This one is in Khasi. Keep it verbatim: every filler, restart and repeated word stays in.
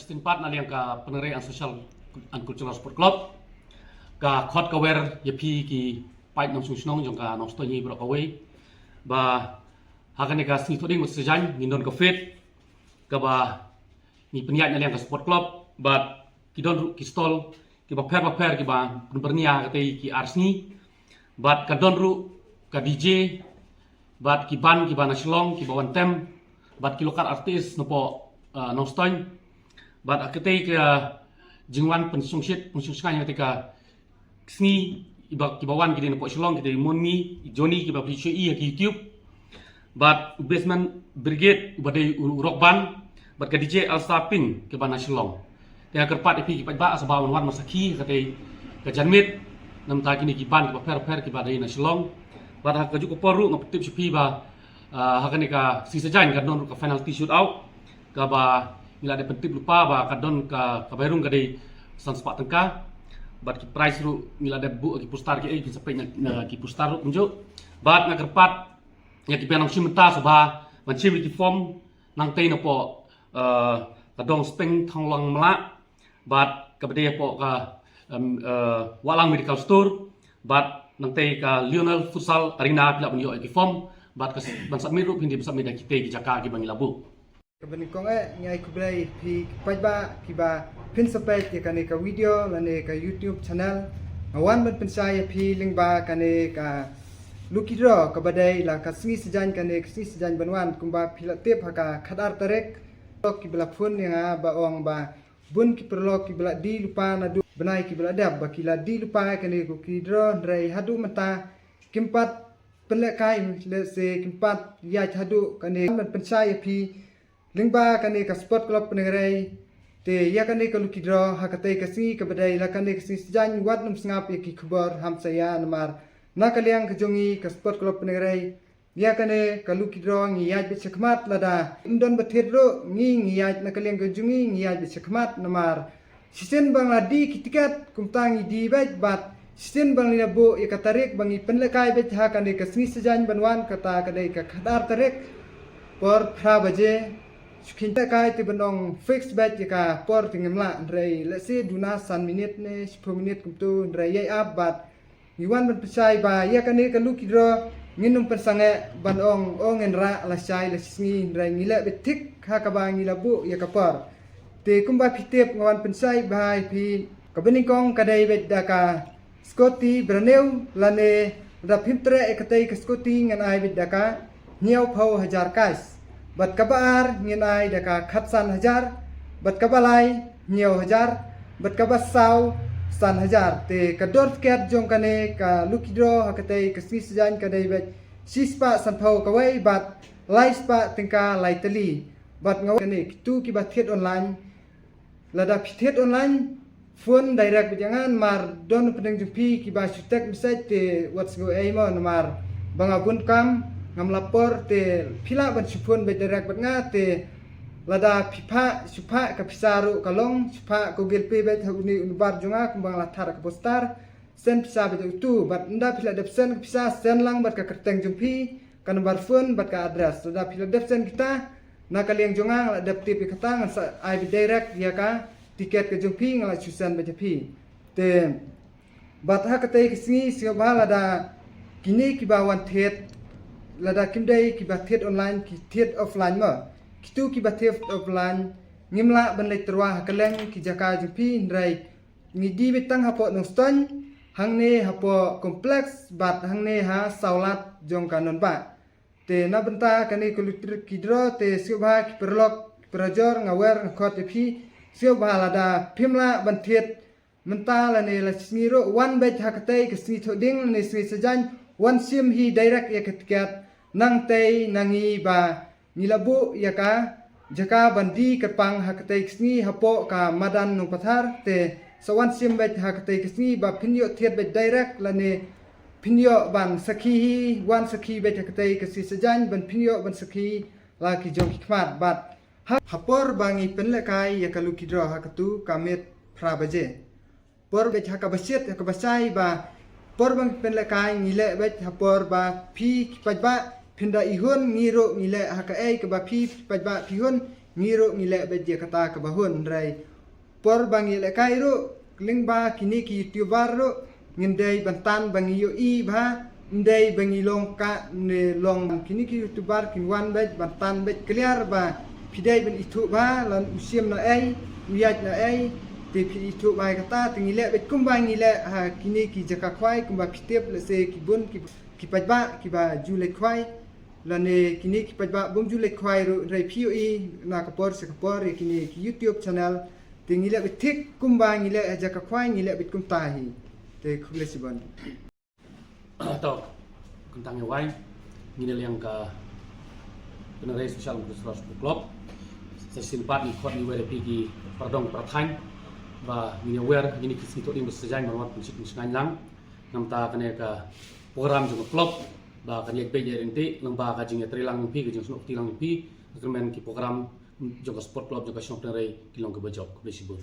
Sngewbha na liang ka Pneng Rai and Social and Cultural Sport Club. Ka khot ka wer ïa phi ki paid nongshong shnong jong ka Nongstoiñ hi baroh kawei. Ba ha kane ka sngi Thohdieng Mawsisajan ngin don ka fete kaba ngi pynïaid na liang ka sport club bad ki don ruh ki stall kiba pher ba pher kiba pynbyrngia ha katei ki ar sngi. Bad ka don ruh ka D J bad ki band kiba na Shillong kiba wan tem bad ki local artist napoh, uh, Nongstoiñ. Bad ha katei ka jingwan pynshongshit pynshongshngaiñ ha katei ka sngi, iba kiba wan ki dei napoh Shillong, ki dei Monmi, Johnny kiba phi shu ïohi ha ki YouTube. Bad u Basement Brigade uba dei u rock band, bad ka D J Alsa Pink kiba na Shillong. Te nga kyrpad ïa phi ki paidbah sa ba wan wan masakhi ha katei ka janmiet, namar kine ki band kiba pher pher kiba dei na Shillong. Bad ha kajuh ka por ruh nga pyntip sha phi ba, ah, ha kane ka sngi Saitjaiñ ka don ruh ka penalty shootout kaba ngi la dep pyntip lypa ba ka don ka, ka bairung ka dei san spah tyngka. Bad ki prize ruh ngi la dep buh ki poster ki, eh, phin sa peit na, na ki poster ruh kumjuh. Bad nga kyrpad ïa ki ban nang shim bynta sa ba ban shim ïa ki form nangtei napoh, eh, ka Dong Spring Thonglong Mlak bad kaba dei hapoh ka, em, eh, Wahlang Medical Store bad nangtei ka Lionel Futsal Arena phi lah ban ïoh ïa ki form bad ka s-, ban submit ruh phin dei ban submit ha kitei ki jaka kiba ngi la buh. Kaba nyngkong eh, ngi ai khublei phi ki paidbah kiba phin sa peit ïa kane ka video lane ka YouTube channel. Nga wan ban pynshai ïa phi lyngba kane ka lucky draw kaba dei la ka sngi Saitjaiñ, kane ka sngi Saitjaiñ ban wan kumba phi la tip ha ka khatar tarik. Kiba la phone ïa nga ba ong ba bun ki paralok kiba la die lypa naduh bnai kiba la dep ba ki la die lypa ïa kane ka lucky draw, hynrei haduh mynta kim pat pynlehkai, lehse kim pat ïaid haduh kane. Ban pynshai ïa phi lyngba kane ka Sport Club Pneng Rai. Te ïa kane ka lucky draw ha katei ka sngi kaba dei la kane ka sngi Saitjaiñ wat nym sngap ïa ki khubor hamsaïa namar na ka liang ka jong ngi ka Sport Club Pneng Rai, ïa kane ka lucky draw ngi ïaid beit shakhmat lada ym don ba thied ruh ngi, ngi ïaid na ka liang ka jong ngi, ngi ïaid beit shakhmat namar shisien ba ngi la die ki tiket kumta ngi die beit bad shisien ba ngi la buh ïa ka tarik ba ngi pynlehkai beit ha kane ka sngi Saitjaiñ ban wan, kata ka dei ka khatar tarik por phra baje. Shu kheiñ lehkai te ban ong fix beit ïa ka por te ngim lah, hynrei lehse duna san minit ne shiphew minit kumto, hynrei ïai ap bad ngi wan ban pynshai ba ïa kane ka lucky draw ngin nym pynsangeh ban ong ong ngin rah lashai lashisngi, hynrei ngi leh beit thik ha kaba ngi la buh ïa ka por. Te kumba phi tip nga wan pynshai ba ïa phi, kaba nyngkong ka dei beit da ka scooty brand new lane da phim treh ïa katei ka scooty ngan ai beit da ka hynñiewphew hajar cash. Bad kaba ar ngin ai da ka khatsan hajar, bad kaba lai hynñiew hajar, bad kaba saw san hajar. Te ka dor tiket jong kane ka lucky draw ha katei ka sngi Saitjaiñ ka dei beit shispah sanphew kawei bad laispah tyngka lai tylli. Bad nga kane kito kiba thied online, lada phi thied online, phone direct beit ïa nga namar don pdeng jong phi kiba shu text message te wat sngew ei mo namar ba nga bun kam, ngam la por, te phi lah ban shu phone beit direct bad nga, te lada phi phah shu phah ka pisa ruh ka long, shu phah ka Google Pay beit ha une u number jong nga kumba nga la thad ha ka poster. Send pisa beit ïa uto, bad ynda phi la dep send ka pisa, send lang bad ka kyrteng jong phi, ka number phone bad ka address. Lada phi la dep send kita, na ka liang jong nga nga la dep tip ïa kata, ngan sa ai beit direct ïa ka tiket ka jong phi, nga la shu send beit ïa phi. Te bad ha katei ka sngi sngewbha lada kine kiba wan thied, lada kim dei kiba thied online, ki thied offline mo. Kito kiba thied offline ngim lah ban leit tyrwa ha kylleng ki jaka jong phi, hynrei ngi die beit tang hapoh Nongstoiñ, hangne hapoh complex bad hangne ha sawlad jong ka Nonbah. Te na bynta kane ka lucky draw te sngewbha ki paralok ki parajor, nga wer nga khot ïa phi, sngewbha lada phim lah ban thied mynta lane lashisngi ruh, wan beit ha katei ka sngi Thohdieng lane sngi Saitjaiñ, wan shim hi direct ïa ka tiket. Nangtei na ngi ba ngi la buh ïa ka jaka ban die kyrpang ha katei ka sngi hapoh ka madan Nongpathar, te sa wan shim beit ha katei ka sngi ba phin ïoh thied beit direct lane phin ïoh ban sakhi hi, wan sakhi beit ha katei ka sngi Saitjaiñ ban phin ïoh ban sakhi la ki jong ki khmat. Bad ha, ha por ba ngi pynlehkai ïa ka lucky draw ha katu ka miet phra baje. Por beit ha kaba shit, ha kaba shai ba por ba ngi pynlehkai ngi leh beit ha por ba phi ki paidbah phin da ihun, ngi ruh ngi leh ha kaei kaba phi ki paidbah phi hun. Ngi ruh ngi leh beit ïa kata kaba hun, hynrei por ba ngi lehkai ruh lyngba kine ki YouTuber ruh ngin dei ban tan ba ngi ïohi bha, ym dei ba ngi long ka ne long. Kine ki YouTuber kin wan beit ban tan beit clear ba phi dei ban ithuh bha, lane u shim na ei, u ïaid na ei, te phi ithuh bha ïa kata. Te ngi leh beit kumba ngi leh ha kine ki jaka khwai, kumba phi tip, lehse ki bun ki, ki paidbah kiba ju leit khwai, lane kine ki paidbah bym ju leit khwai ruh, hynrei phi ïohi na ka por sha ka por ïa kine ki YouTube channel. Te ngi leh beit thik kumba ngi leh ha jaka khwai, ngi leh beit kumta hi. Te khublei shibun. To, khamtam ïa wai, ngi na liang ka Pynrei Special Mukteswar Sport Club. Sa shisien pat ngi khot ngi wer ïa phi ki para dong para thaiñ ba ngin ïa wer kine ki sngi Thohdieng ba sa jaiñ ban wan pynshitom shngaiñ lang. Namar kane ka program jong ka club ba kan leit beit ïa ryntih lyngba ka jingïatreilang jong phi, ka jingsnoh kti lang jong phi. Ka kyrmen ki program jong ka sport club jong ka shnong Pynrei ki long kiba jop. Khublei shibun.